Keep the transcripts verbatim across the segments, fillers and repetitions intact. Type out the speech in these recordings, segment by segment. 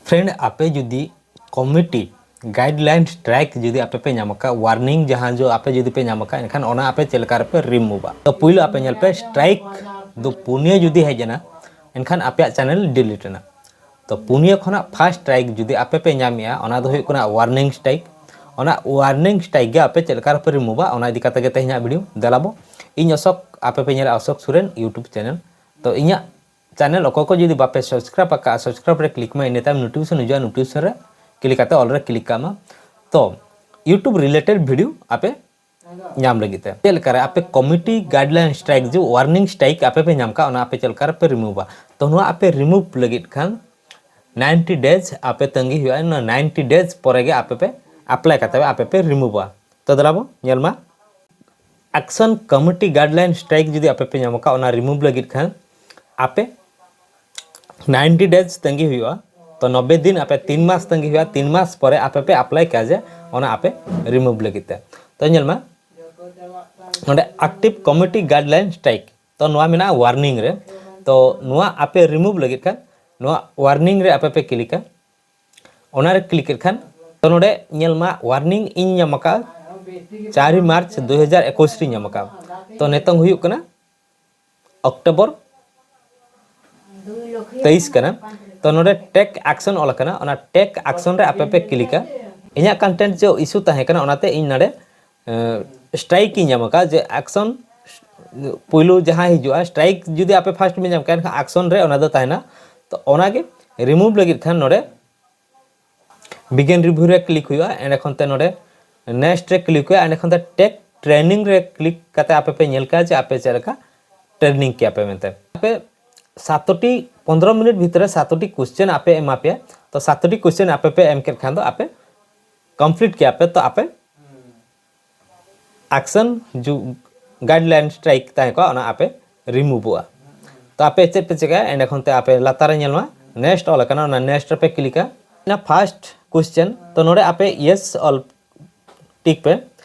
Friend, ᱟᱯᱮ ᱡᱩᱫᱤ committee guideline strike ᱡᱩᱫᱤ ᱟᱯᱮ ᱯᱮ ᱧᱟᱢ ᱟᱠᱟᱫ, ᱣᱟᱨᱱᱤᱝ ᱡᱟᱦᱟᱸ ᱡᱚ ᱟᱯᱮ ᱡᱩᱫᱤ ᱯᱮ ᱧᱟᱢ ᱟᱠᱟᱫ, ᱮᱱᱠᱷᱟᱱ ᱚᱱᱟ ᱟᱯᱮ ᱪᱮᱫ ᱞᱮᱠᱟ ᱨᱮᱯᱮ ᱨᱤᱢᱩᱵᱷᱟ? ᱛᱚ ᱯᱩᱭᱞᱩ ᱟᱯᱮ ᱧᱮᱞ ᱯᱮ, ᱥᱴᱨᱟᱭᱤᱠ ᱫᱚ ᱯᱩᱱᱭᱟᱹ ᱡᱩᱫᱤ ᱦᱮᱡ ᱮᱱᱟ, ᱮᱱᱠᱷᱟᱱ ᱟᱯᱮᱭᱟᱜ ᱪᱮᱱᱮᱞ ᱰᱤᱞᱤᱴ ᱮᱱᱟ᱾ ᱛᱚ ᱯᱩᱱᱭᱟᱹ ᱠᱷᱚᱱᱟᱜ ᱯᱷᱟᱥᱴ ᱥᱴᱨᱟᱭᱤᱠ ᱡᱩᱫᱤ ᱟᱯᱮ ᱯᱮ ᱧᱟᱢᱮᱜᱼᱟ, ᱚᱱᱟ ᱫᱚ ᱦᱩᱭᱩᱜ ᱠᱟᱱᱟ ᱣᱟᱨᱱᱤᱝ ᱥᱴᱨᱟᱭᱤᱠ᱾ ᱚᱱᱟ ᱣᱟᱨᱱᱤᱝ ᱥᱴᱨᱟᱭᱤᱠ ᱜᱮ ᱟᱯᱮ ᱪᱮᱫ ᱞᱮᱠᱟ ᱨᱮᱯᱮ ᱨᱤᱢᱩᱵᱷᱟ, ᱚᱱᱟ ᱤᱫᱤ ᱠᱟᱛᱮ ᱜᱮ ᱛᱮᱦᱮᱧᱟᱜ ᱵᱷᱤᱰᱤᱭᱳ᱾ ᱫᱮᱞᱟᱵᱚ, ᱤᱧ ᱚᱥᱳᱠ, ᱟᱯᱮ ᱯᱮ ᱧᱮᱞᱟ ᱚᱥᱳᱠ ᱥᱚᱨᱮᱱ YouTube ᱪᱮᱱᱮᱞ᱾ ᱛᱚ ᱤᱧᱟᱹᱜ ᱪᱮᱱᱮᱞ ᱚᱠᱚᱭ ᱠᱚ ᱡᱩᱫᱤ ᱵᱟᱯᱮ ᱥᱟᱵᱥᱠᱨᱟᱭᱤᱵ ᱟᱠᱟᱫᱼᱟ, ᱥᱟᱵᱥᱠᱨᱟᱭᱤᱵ ᱨᱮ ᱠᱞᱤᱠ ᱢᱮ, ᱤᱱᱟᱹ ᱛᱟᱭᱚᱢ ᱱᱳᱴᱤᱯᱷᱤᱠᱮᱥᱚᱱ ᱦᱤᱡᱩᱜᱼᱟ, ᱱᱳᱴᱤᱯᱷᱤᱠᱮᱥᱚᱱ ᱨᱮ ᱠᱞᱤᱠ ᱠᱟᱛᱮ ᱚᱞ ᱨᱮ ᱠᱞᱤᱠ ᱠᱟᱜ ᱢᱟ᱾ ᱛᱚ YouTube ᱨᱤᱞᱮᱴᱮᱰ ᱵᱷᱤᱰᱤᱭᱳ ᱟᱯᱮ ᱧᱟᱢ ᱞᱟᱹᱜᱤᱫ ᱛᱮ ᱪᱮᱫ ᱞᱮᱠᱟ ᱨᱮ ᱟᱯᱮ ᱠᱚᱢᱤᱴᱤ ᱜᱟᱭᱤᱰᱞᱟᱭᱤᱱ ᱥᱴᱨᱟᱭᱤᱠ ᱡᱮ ᱣᱟᱨᱱᱤᱝ ᱥᱴᱨᱟᱭᱤᱠ ᱟᱯᱮ ᱯᱮ ᱧᱟᱢ ᱠᱟᱜ, ᱚᱱᱟ ᱟᱯᱮ ᱪᱮᱫ ᱞᱮᱠᱟ ᱨᱮᱯᱮ ᱨᱤᱢᱩᱵᱷᱟ? ᱛᱚ ᱱᱚᱣᱟ ᱟᱯᱮ ᱨᱤᱢᱩᱵᱷ ᱞᱟᱹᱜᱤᱫ ᱠᱷᱟᱱ ᱱᱟᱭᱤᱱᱴᱤ ᱰᱮᱡᱽ ᱟᱯᱮ ᱛᱟᱺᱜᱤ ᱦᱩᱭᱩᱜᱼᱟ᱾ ᱚᱱᱟ ᱱᱟᱭᱤᱱᱴᱤ ᱰᱮᱡᱽ ᱯᱚᱨᱮ ᱜᱮ ᱟᱯᱮ ᱯᱮ ᱟᱯᱞᱟᱭ ᱠᱟᱛᱮ ᱟᱯᱮ ᱯᱮ ᱨᱤᱢᱩᱵᱷᱟ᱾ ᱛᱚ ᱫᱮᱞᱟ ᱵᱚ ᱧᱮᱞ ᱢᱟ, ᱮᱠᱥᱚᱱ ᱠᱚᱢᱤᱴᱤ ᱜᱟᱭᱤᱰᱞᱟᱭᱤᱱ ᱥᱴᱨᱟᱭᱤᱠ ᱡᱩᱫᱤ ᱟᱯᱮ ᱯᱮ ᱧᱟᱢ ᱟᱠᱟᱫ, ᱚᱱᱟ ᱨᱤᱢᱩᱵᱷ ᱞᱟᱹᱜᱤᱫ ᱠᱷᱟᱱ ᱟᱯᱮ ᱱᱟᱭᱤᱱᱴᱤ ᱰᱮᱡᱽ ᱛᱟᱺᱜᱤ ᱦᱩᱭᱩᱜᱼᱟ᱾ ᱛᱚ ᱱᱚᱵᱵᱳᱭ ᱫᱤᱱ, ᱟᱯᱮ ᱛᱤᱱ ᱢᱟᱥ ᱛᱟᱺᱜᱤ ᱦᱩᱭᱩᱜᱼᱟ, ᱛᱤᱱ ᱢᱟᱥ ᱯᱚᱨᱮ ᱟᱯᱮ ᱯᱮ ᱟᱯᱞᱟᱭ ᱠᱮᱭᱟ ᱡᱮ ᱚᱱᱟ ᱟᱯᱮ ᱨᱤᱢᱩᱵᱷ ᱞᱟᱹᱜᱤᱫ ᱛᱮ᱾ ᱛᱚ ᱧᱮᱞ ᱢᱟ, ᱱᱚᱰᱮ ᱮᱠᱴᱤᱵᱷ ᱠᱚᱢᱤᱴᱤ ᱜᱟᱭᱤᱰᱞᱟᱭᱤᱱ ᱥᱴᱨᱟᱭᱤᱠ, ᱛᱚ ᱱᱚᱣᱟ ᱢᱮᱱᱟᱜᱼᱟ ᱣᱟᱨᱱᱤᱝ ᱨᱮ᱾ ᱛᱚ ᱱᱚᱣᱟ ᱟᱯᱮ ᱨᱤᱢᱩᱵᱷ ᱞᱟᱹᱜᱤᱫ ᱠᱷᱟᱱ ᱱᱚᱣᱟ ᱣᱟᱨᱱᱤᱝ ᱨᱮ ᱟᱯᱮ ᱯᱮ ᱠᱞᱤᱠᱟ᱾ ᱚᱱᱟ ᱨᱮ ᱠᱞᱤᱠ ᱠᱮᱫ ᱠᱷᱟᱱ, ᱛᱚ ᱱᱚᱰᱮ ᱧᱮᱞ ᱢᱟ, ᱣᱟᱨᱱᱤᱝ ᱤᱧ ᱧᱟᱢ ᱟᱠᱟᱫᱼᱟ ᱪᱟᱨ ᱢᱟᱨᱪ ᱫᱩ ᱦᱟᱡᱟᱨ ᱮᱠᱩᱥ ᱨᱤᱧ ᱧᱟᱢ ᱟᱠᱟᱫᱼᱟ᱾ ᱛᱚ ᱱᱤᱛᱚᱝ ᱦᱩᱭᱩᱜ ᱠᱟᱱᱟ ᱚᱠᱴᱳᱵᱚᱨ ᱛᱮᱭᱤᱥ ᱠᱟᱱᱟ᱾ ᱛᱚ ᱱᱚᱰᱮ ᱴᱮᱠ ᱮᱠᱥᱚᱱ ᱚᱞ ᱟᱠᱟᱱᱟ, ᱚᱱᱟ ᱴᱮᱠ ᱮᱠᱥᱚᱱ ᱨᱮ ᱟᱯᱮ ᱯᱮ ᱠᱞᱤᱠᱟ᱾ ᱤᱧᱟᱹᱜ ᱠᱚᱱᱴᱮᱱᱴ ᱡᱮ ᱤᱥᱩ ᱛᱟᱦᱮᱸ ᱠᱟᱱᱟ, ᱚᱱᱟᱛᱮ ᱤᱧ ᱱᱚᱰᱮ ᱥᱴᱨᱟᱭᱤᱠ ᱤᱧ ᱧᱟᱢ ᱟᱠᱟᱫᱼᱟ, ᱡᱮ ᱮᱠᱥᱚᱱ ᱯᱩᱭᱞᱩ ᱡᱟᱦᱟᱸ ᱦᱤᱡᱩᱜᱼᱟ, ᱥᱴᱨᱟᱭᱤᱠ ᱡᱩᱫᱤ ᱟᱯᱮ ᱯᱷᱟᱥᱴ ᱯᱮ ᱧᱟᱢ ᱠᱮᱫ ᱮᱱᱠᱷᱟᱱ ᱮᱠᱥᱚᱱ ᱨᱮ ᱚᱱᱟ ᱫᱚ ᱛᱟᱦᱮᱱᱟ᱾ ᱛᱚ ᱚᱱᱟᱜᱮ ᱨᱤᱢᱩᱵᱷ ᱞᱟᱹᱜᱤᱫ ᱠᱷᱟᱱ ᱱᱚᱰᱮ ᱵᱤᱜᱤᱱ ᱨᱤᱵᱷᱤᱭᱩ ᱨᱮ ᱠᱞᱤᱠ ᱦᱩᱭᱩᱜᱼᱟ, ᱮᱸᱰᱮ ᱠᱷᱚᱱ ᱛᱮ ᱱᱚᱰᱮ ᱱᱮᱠᱥᱴ ᱨᱮ ᱠᱞᱤᱠ ᱦᱩᱭᱩᱜᱼᱟ, ᱮᱸᱰᱮ ᱠᱷᱚᱱ ᱛᱮ ᱴᱮᱠ ᱴᱨᱮᱱᱤᱝ ᱨᱮ ᱠᱞᱤᱠ ᱠᱟᱛᱮ ᱟᱯᱮ ᱯᱮ ᱧᱮᱞ ᱠᱮᱜᱼᱟ ᱡᱮ ᱟᱯᱮ ᱪᱮᱫ ᱞᱮᱠᱟ ᱴᱨᱮᱱᱤᱝ ᱠᱮᱭᱟ ᱯᱮ ᱢᱮᱱᱛᱮ᱾ ᱟᱯᱮ ᱥᱟᱛᱴᱤ, ᱯᱚᱱᱫᱽᱨᱚ ᱢᱤᱱᱤᱴ ᱵᱷᱤᱛᱨᱤ ᱨᱮ ᱥᱟᱛᱴᱤ ᱠᱚᱥᱪᱮᱱ ᱟᱯᱮ ᱮᱢᱟ ᱯᱮᱭᱟ᱾ ᱛᱚ ᱥᱟᱛᱴᱤ ᱠᱚᱥᱪᱮᱱ ᱟᱯᱮ ᱯᱮ ᱮᱢ ᱠᱮᱫ ᱠᱷᱟᱱ ᱫᱚ ᱟᱯᱮ ᱠᱚᱢᱯᱞᱤᱴ ᱠᱮᱭᱟ ᱯᱮ, ᱛᱚ ᱟᱯᱮ ᱮᱠᱥᱚᱱ ᱡᱩ-, ᱜᱟᱭᱤᱰᱞᱟᱭᱤᱱ ᱥᱴᱨᱟᱭᱤᱠ ᱛᱟᱦᱮᱸ ᱠᱚᱜᱼᱟ, ᱚᱱᱟ ᱟᱯᱮ ᱨᱤᱢᱩᱵᱷᱚᱜᱼᱟ᱾ ᱛᱚ ᱟᱯᱮ ᱪᱮᱫ ᱯᱮ ᱪᱮᱠᱟᱭᱟ, ᱮᱸᱰᱮ ᱠᱷᱚᱱ ᱛᱮ ᱟᱯᱮ ᱞᱟᱛᱟᱨ ᱨᱮ ᱧᱮᱞ ᱢᱟ, ᱱᱮᱠᱥᱴ ᱚᱞ ᱟᱠᱟᱱᱟ, ᱚᱱᱟ ᱱᱮᱠᱥᱴ ᱨᱮᱯᱮ ᱠᱞᱤᱠᱟ᱾ ᱚᱱᱟ ᱯᱷᱟᱥᱴ ᱠᱚᱥᱪᱮᱱ, ᱛᱚ ᱱᱚᱰᱮ ᱟᱯᱮ ᱤᱭᱮᱥ ᱚᱞ ᱴᱤᱠ ᱯᱮ᱾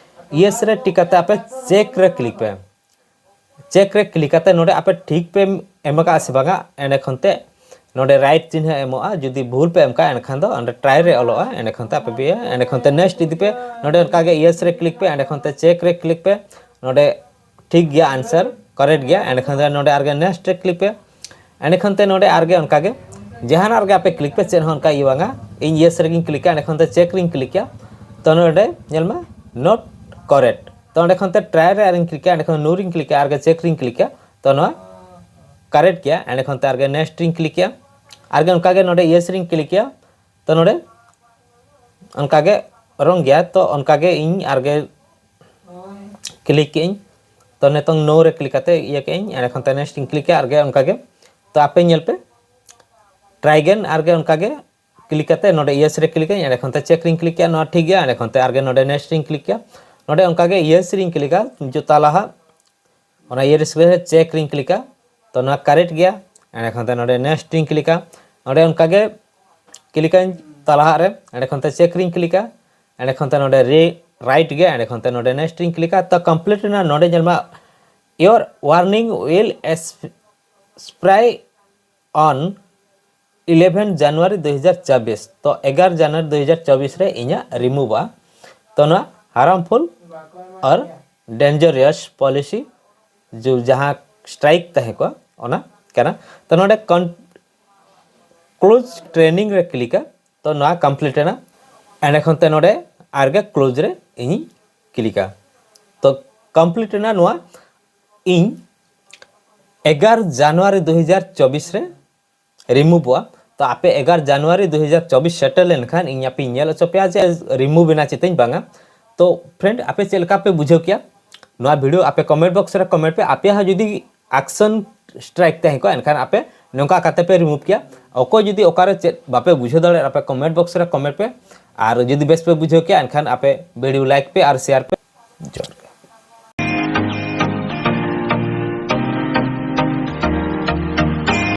ᱤᱭᱮᱥ ᱨᱮ ᱴᱤᱠ ᱠᱟᱛᱮ ᱟᱯᱮ ᱪᱮᱠ ᱨᱮ ᱠᱞᱤᱠ ᱯᱮ᱾ ᱪᱮᱠ ᱨᱮ ᱠᱞᱤᱠ ᱠᱟᱛᱮ ᱱᱚᱰᱮ ᱟᱯᱮ ᱴᱷᱤᱠ ᱯᱮ ᱮᱢ ᱟᱠᱟᱫᱼᱟ ᱥᱮ ᱵᱟᱝᱟ, ᱮᱸᱰᱮ ᱠᱷᱚᱱ ᱛᱮ ᱱᱚᱰᱮ ᱨᱟᱭᱤᱴ ᱪᱤᱱᱦᱟᱹ ᱮᱢᱚᱜᱼᱟ᱾ ᱡᱩᱫᱤ ᱵᱷᱩᱞ ᱯᱮ ᱮᱢ ᱠᱟᱜᱼᱟ, ᱮᱱᱠᱷᱟᱱ ᱫᱚ ᱚᱸᱰᱮ ᱴᱨᱟᱭ ᱨᱮ ᱚᱞᱚᱜᱼᱟ᱾ ᱮᱸᱰᱮᱠᱷᱟᱱ ᱛᱮ ᱟᱯᱮ ᱯᱮ ᱤᱭᱟᱹᱭᱟ᱾ ᱮᱸᱰᱮᱠᱷᱟᱱ ᱛᱮ ᱱᱮᱠᱥᱴ ᱤᱫᱤ ᱯᱮ᱾ ᱱᱚᱰᱮ ᱚᱱᱠᱟᱜᱮ ᱤᱭᱮᱥ ᱨᱮ ᱠᱞᱤᱠ ᱯᱮ᱾ ᱮᱸᱰᱮᱠᱷᱟᱱ ᱛᱮ ᱪᱮᱠ ᱨᱮ ᱠᱞᱤᱠ ᱯᱮ᱾ ᱱᱚᱰᱮ ᱴᱷᱤᱠ ᱜᱮᱭᱟ, ᱟᱱᱥᱟᱨ ᱠᱟᱨᱮᱠᱴ ᱜᱮᱭᱟ᱾ ᱮᱸᱰᱮᱠᱷᱟᱱ ᱫᱚ ᱱᱚᱰᱮ ᱟᱨᱜᱮ ᱱᱮᱠᱥᱴ ᱨᱮ ᱠᱞᱤᱠ ᱯᱮ᱾ ᱮᱸᱰᱮᱠᱷᱟᱱ ᱛᱮ ᱱᱚᱰᱮ ᱟᱨᱜᱮ ᱚᱱᱠᱟᱜᱮ ᱡᱟᱦᱟᱱᱟᱜ ᱨᱮᱜᱮ ᱟᱯᱮ ᱠᱞᱤᱠ ᱯᱮ, ᱪᱮᱫ ᱦᱚᱸ ᱚᱱᱠᱟ ᱤᱭᱟᱹ ᱵᱟᱝᱟ᱾ ᱤᱧ ᱤᱭᱮᱥ ᱨᱮᱜᱤᱧ ᱠᱞᱤᱠᱟ, ᱮᱸᱰᱮᱠᱷᱟᱱ ᱛᱮ ᱪᱮᱠ ᱨᱮᱧ ᱠᱞᱤᱠᱟ᱾ ᱛᱚ ᱱᱚᱰᱮ ᱧᱮᱞ ᱢᱮ, ᱱᱚᱴ ᱠᱟᱨᱮᱠᱴ᱾ ᱛᱚ ᱚᱸᱰᱮ ᱠᱷᱚᱱ ᱛᱮ ᱴᱨᱟᱭ ᱨᱮ ᱟᱨᱤᱧ ᱠᱞᱤᱠᱟ, ᱮᱸᱰᱮᱠᱷᱟᱱ ᱱᱳ ᱨᱤᱧ ᱠᱞᱤᱠᱟ, ᱟᱨᱜᱮ ᱪᱮᱠ ᱨᱤᱧ ᱠᱞᱤᱠᱟ᱾ ᱛᱚ ᱱᱚᱣᱟ ᱠᱟᱨᱮᱠᱴ ᱜᱮᱭᱟ᱾ ᱮᱸᱰᱮᱠᱷᱟᱱ ᱛᱮ ᱟᱨᱜᱮ ᱱᱮᱠᱥᱴ ᱨᱤᱧ ᱠᱞᱤᱠᱟ, ᱟᱨᱜᱮ ᱚᱱᱠᱟᱜᱮ ᱱᱚᱰᱮ ᱤᱭᱮᱥ ᱨᱤᱧ ᱠᱞᱤᱠᱟ᱾ ᱛᱚ ᱱᱚᱰᱮ ᱚᱱᱠᱟᱜᱮ ᱨᱚᱝ ᱜᱮᱭᱟ᱾ ᱛᱚ ᱚᱱᱠᱟᱜᱮ ᱤᱧ ᱟᱨᱜᱮ ᱠᱞᱤᱠ ᱠᱮᱜ ᱟᱹᱧ᱾ ᱛᱚ ᱱᱤᱛᱚᱝ ᱱᱳ ᱨᱮ ᱠᱞᱤᱠ ᱠᱟᱛᱮ ᱤᱭᱟᱹ ᱠᱮᱜ ᱟᱹᱧ᱾ ᱮᱸᱰᱮᱠᱷᱟᱱ ᱛᱮ ᱱᱮᱠᱥᱴ ᱤᱧ ᱠᱞᱤᱠᱟ, ᱟᱨᱜᱮ ᱚᱱᱠᱟᱜᱮ᱾ ᱛᱚ ᱟᱯᱮ ᱧᱮᱞ ᱯᱮ, ᱴᱨᱟᱭ ᱜᱮᱱ ᱟᱨᱜᱮ ᱚᱱᱠᱟᱜᱮ ᱠᱞᱤᱠ ᱠᱟᱛᱮ ᱱᱚᱰᱮ ᱤᱭᱮᱥ ᱨᱮ ᱠᱞᱤᱠ ᱟᱹᱧ᱾ ᱮᱸᱰᱮᱠᱷᱟᱱ ᱛᱮ ᱪᱮᱠ ᱨᱤᱧ ᱠᱞᱤᱠ ᱠᱮᱜᱼᱟ, ᱱᱚᱣᱟ ᱴᱷᱤᱠ ᱜᱮᱭᱟ᱾ ᱮᱸᱰᱮᱠᱷᱟᱱ ᱛᱮ ᱟᱨᱜᱮ ᱱᱚᱰᱮ ᱱᱮᱠᱥᱴ ᱨᱤᱧ ᱠᱞᱤᱠ ᱠᱮᱜᱼᱟ᱾ ᱱᱚᱰᱮ ᱚᱱᱠᱟᱜᱮ ᱤᱭᱮᱥ ᱨᱤᱧ ᱠᱞᱤᱠᱟ, ᱡᱚᱛᱟ ᱞᱟᱦᱟ ᱚᱱᱟ ᱤᱭᱮᱥ ᱨᱮ ᱪᱮᱠ ᱨᱤᱧ ᱠᱞᱤᱠᱟ᱾ ᱛᱚ ᱱᱚᱣᱟ ᱠᱟᱨᱮᱠᱴ ᱜᱮᱭᱟ᱾ ᱮᱸᱰᱮᱠᱷᱟᱱ ᱛᱮ ᱱᱚᱰᱮ ᱱᱮᱠᱥᱴ ᱨᱤᱧ ᱠᱞᱤᱠᱟ᱾ ᱱᱚᱰᱮ ᱚᱱᱠᱟᱜᱮ ᱠᱞᱤᱠᱟᱹᱧ ᱛᱟᱞᱟᱦᱟᱜ ᱨᱮ᱾ ᱮᱸᱰᱮᱠᱷᱟᱱ ᱛᱮ ᱪᱮᱠ ᱨᱤᱧ ᱠᱞᱤᱠᱟ᱾ ᱮᱸᱰᱮᱠᱷᱟᱱ ᱛᱮ ᱱᱚᱰᱮ ᱨᱮ ᱨᱟᱭᱤᱴ ᱜᱮᱭᱟ᱾ ᱮᱸᱰᱮᱠᱷᱟᱱ ᱛᱮ ᱱᱚᱰᱮ ᱱᱮᱠᱥᱴ ᱨᱤᱧ ᱠᱞᱤᱠᱟ᱾ ᱛᱚ ᱠᱚᱢᱯᱞᱤᱴ ᱮᱱᱟ᱾ ᱱᱚᱰᱮ ᱧᱮᱞ ᱢᱟ, your warning will expire on eleven January ᱫᱩ ᱦᱟᱡᱟᱨ ᱪᱚᱵᱵᱤᱥ᱾ ᱛᱚ ᱮᱜᱟᱨᱚ ᱡᱟᱱᱩᱣᱟᱨᱤ ᱫᱩ ᱦᱟᱡᱟᱨ ᱪᱚᱵᱵᱤᱥ ᱨᱮ ᱤᱧᱟᱹᱜ ᱨᱤᱢᱩᱵᱷᱚᱜᱼᱟ᱾ ᱛᱚ ᱱᱚᱣᱟ ᱦᱟᱨᱢᱯᱷᱩᱞ ᱟᱨ ᱰᱮᱧᱡᱟᱨᱟᱥ ᱯᱚᱞᱤᱥᱤ ᱡᱟᱦᱟᱸ ᱥᱴᱨᱟᱭᱤᱠ ᱛᱟᱦᱮᱸ ᱠᱚᱜᱼᱟ, ᱚᱱᱟ ᱠᱟᱱᱟ᱾ ᱛᱚ ᱱᱚᱰᱮ ᱠᱞᱳᱡᱽ ᱴᱨᱮᱱᱤᱝ ᱨᱮ ᱠᱞᱤᱠᱟ᱾ ᱛᱚ ᱱᱚᱣᱟ ᱠᱚᱢᱯᱞᱤᱴ ᱮᱱᱟ᱾ ᱮᱸᱰᱮᱠᱷᱟᱱ ᱛᱮ ᱱᱚᱰᱮ ᱟᱨᱜᱮ ᱠᱞᱳᱡᱽ ᱨᱮ ᱤᱧᱤᱧ ᱠᱞᱤᱠᱟ᱾ ᱛᱚ ᱠᱚᱢᱯᱞᱤᱴ ᱮᱱᱟ ᱱᱚᱣᱟ᱾ ᱤᱧ ᱮᱜᱟᱨᱚ ᱡᱟᱱᱩᱣᱟᱨᱤ ᱫᱩ ᱦᱟᱡᱟᱨ ᱪᱚᱵᱵᱤᱥ ᱨᱮ ᱨᱤᱢᱩᱵᱷᱚᱜᱼᱟ᱾ ᱛᱚ ᱟᱯᱮ ᱮᱜᱟᱨᱚ ᱡᱟᱱᱩᱣᱟᱨᱤ ᱫᱩ ᱦᱟᱡᱟᱨ ᱪᱚᱵᱵᱤᱥ ᱥᱮᱴᱮᱨ ᱞᱮᱱᱠᱷᱟᱱ ᱤᱧ ᱟᱯᱮᱧ ᱧᱮᱞ ᱦᱚᱪᱚ ᱯᱮᱭᱟ ᱡᱮ ᱨᱤᱢᱩᱵᱷ ᱮᱱᱟ ᱪᱮᱛᱟᱧ ᱵᱟᱝᱟ᱾ ᱛᱚ ᱯᱷᱨᱮᱱᱰ, ᱟᱯᱮ ᱪᱮᱫ ᱞᱮᱠᱟ ᱯᱮ ᱵᱩᱡᱷᱟᱹᱣ ᱠᱮᱭᱟ ᱱᱚᱣᱟ ᱵᱷᱤᱰᱤᱭᱳ? ᱟᱯᱮ ᱠᱚᱢᱮᱱᱴ ᱵᱚᱠᱥ ᱨᱮ ᱠᱚᱢᱮᱱᱴ ᱯᱮ᱾ ᱟᱯᱮᱭᱟᱜ ᱦᱚᱸ ᱡᱩᱫᱤ ᱟᱠᱥᱚᱱ ᱥᱴᱨᱟᱭᱤᱠ ᱛᱟᱦᱮᱸ ᱠᱚᱜᱼᱟ, ᱮᱱᱠᱷᱟᱱ ᱟᱯᱮ ᱱᱚᱝᱠᱟ ᱠᱟᱛᱮ ᱯᱮ ᱨᱤᱢᱩᱵᱷ ᱠᱮᱭᱟ᱾ ᱚᱠᱚᱭ ᱡᱩᱫᱤ ᱚᱠᱟᱨᱮ ᱪᱮᱫ ᱵᱟᱯᱮ ᱵᱩᱡᱷᱟᱹᱣ ᱫᱟᱲᱮᱭᱟᱜᱼᱟ, ᱟᱯᱮ ᱠᱚᱢᱮᱱᱴ ᱵᱚᱠᱥ ᱨᱮ ᱠᱚᱢᱮᱱᱴ ᱯᱮ᱾ ᱟᱨ ᱡᱩᱫᱤ ᱵᱮᱥ ᱯᱮ ᱵᱩᱡᱷᱟᱹᱣ ᱠᱮᱭᱟ, ᱮᱱᱠᱷᱟᱱ ᱟᱯᱮ ᱵᱷᱤᱰᱤᱭᱳ ᱞᱟᱭᱤᱠ ᱯᱮ ᱟᱨ ᱥᱮᱭᱟᱨ ᱯᱮ᱾ ᱡᱚᱦᱟᱨ᱾